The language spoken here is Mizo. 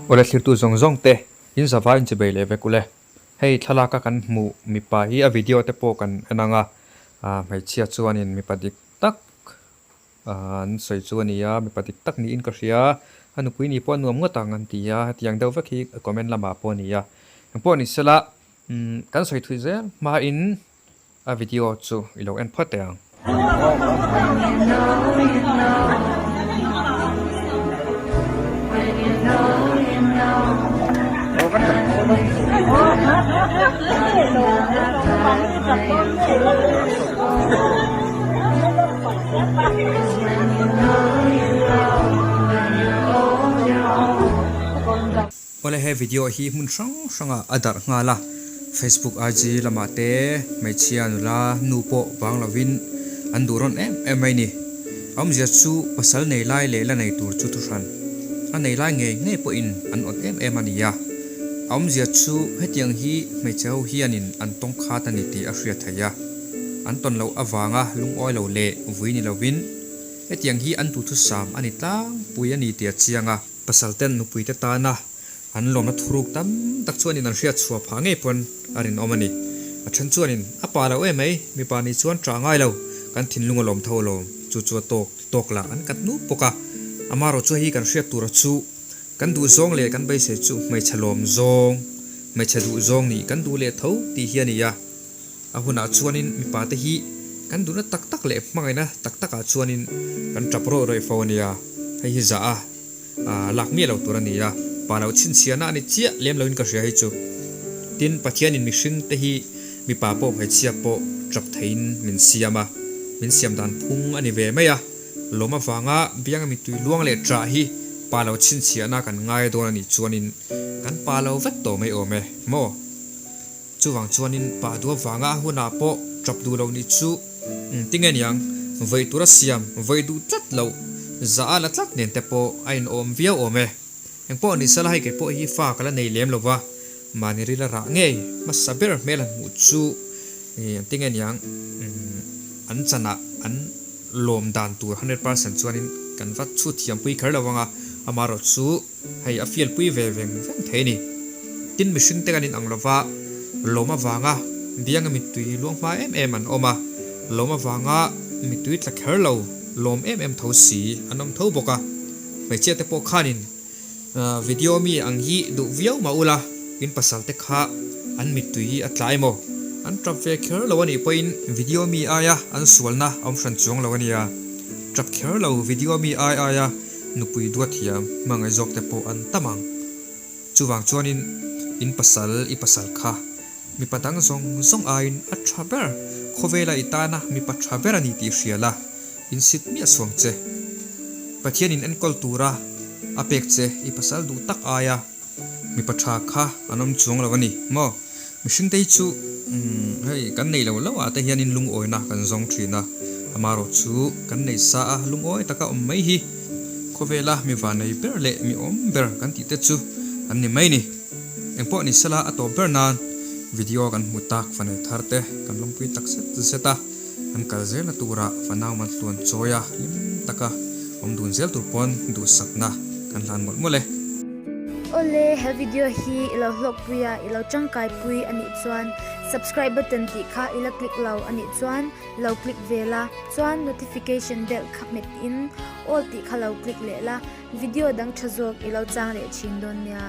Awle thlirtu zawng zawng te in zava in chibei leh vek ule. Hei thlalak a kan hmuh mipa hi a video te pawh kan en ang a, hmeichhia chuanin mipa dik tak an sawi chu a ni a, mipa dik tak niin ka hria, a nupui ni pawh a nuam ngawt ang an ti a, hetiang deuh vek hi comment lamah pawh a ni a. Engpawh ni sela kan sawi thui zel hmain A video chu i lo en phawt teh ang. Awle he video hi hmun hrang hrangah a darh nghal a, Facebook IG lamah te hmeichhia nula nu pawh vang lovin an duh rawn em em mai ni. A awmzia chu pasal nei lai leh la nei tur chu thuhran a nei lai ngei ngei pawhin an awt em em a ni a. A awmzia chu hetiang hi hmeichhe ho hianin an tawng khat a ni tih a hriat theih a, an tawn loh avanga lungawi lo leh vui ni lovin hetiang hi an duhthusam a ni tlangpui a ni tih a chiang a. Pasal ten nupuite tana an lawmna thuruk tam tak chuanin an hriat chhuah phah ngei pawn a rinawm a ni. A then chuanin, A pa lo em mai, mipa nih chuan ṭah ngai lo, kan thinlung a lawm tho alawm, chu chu a tawk ti tawk lah an kat nup bawk a. Amaherawhchu hei kan hriat tura chu kan duh zawng leh kan beisei chu hmeichhe lawm zawng, hmeichhe duh zawng nih kan duh leh tho tih hi a ni a. A hunah chuanin mipa te hi kan duhna tak tak leh hmangaihna tak takah chuanin kan ṭap rawih rawih fo a nia, hei hi zah a lak miah lo tur a ni a, pa lo chhinchhiahna a ni chiah lem loin ka hria hei chu. Tin, Pathianin mihring te hi mipa pawh hmeichhia pawh ṭap theiin min siam a, min siam dan phung a ni ve mai a, lawm avanga bianga mittui luang leh ṭah hi pa lo chhinchhiahna kan ngai dawn a nih chuanin kan pa lo vek tawh mai awm e maw? Chuvang chuanin pa duh avanga a hunah pawh tap duh lo nih chu tinge niang, vawi tura siam, vawi duh tlat loh, za a la tlat nen te pawh a inawm viau awm e. Engpawh ni sela hei kei pawh hi fa ka la nei lem lo va, mahni ril a rah ngei hmasa ber hmel han hmuh chu tinge niang an chanah an lawm dan tur 100% chuanin kan va chhut thiampui kher lo ang a, amaherawhchu chu. Hei a fialpui ve veng veng thei a ni. Tin mihring te kan inang lova, lawm avanga bianga mittui luang hma em em an awm a, lawm avanga mittui tla kher lo lawm em em tho si an awm tho bawk a. Hmeichhia te pawh khanin video mi ang hi duh viau mah ula, in pasal te kha an mittui hi a tla emaw an tap ve kher lo a nih pawhin video mi aia an sualna a awm hran chuang lo a nia. Tap kher lo video mi ai aia Nupui duat hiam hmangaih zawk te pawh an tam ang. Chuvang chuanin in pasal i pasal kha mipa dang zawng zawng aiin a tha ber, khawvela i tana mipa tha ber a ni tih hria la, in sit miah suang che. Pathianin enkawl tura a pek che i pasal duh tak aia Mipa tha kha an awm chuang lo a ni maw? Mihring te hi chu hei kan nei lo lo ah te hianin lungawina kan zawng thin a, amaherawh chu kan nei sa a lungawi taka awm mai hi khawvela mi vanei ber leh mi awm ber kan tih te chu an ni mai ni. Engpawh ni sela a tawp ber nan video kan hmu tak fanei thar te kan lawmpui tak zet zet a, an kal zelna turah fanau man hluan chawi a hlim taka awm dun zel tur pawn duhsakna kan hlan mawlh mawlh e. Awle, he video hi i lo hlawkpui a, i lo tangkaipui a nih chuan subscribe button tih kha i la click lo a nih chuan lo click ve la, chuan notification bell kha hmet in all tih kha lo click leh la, video dang tha zawk i lo chang leh thin dawn nia.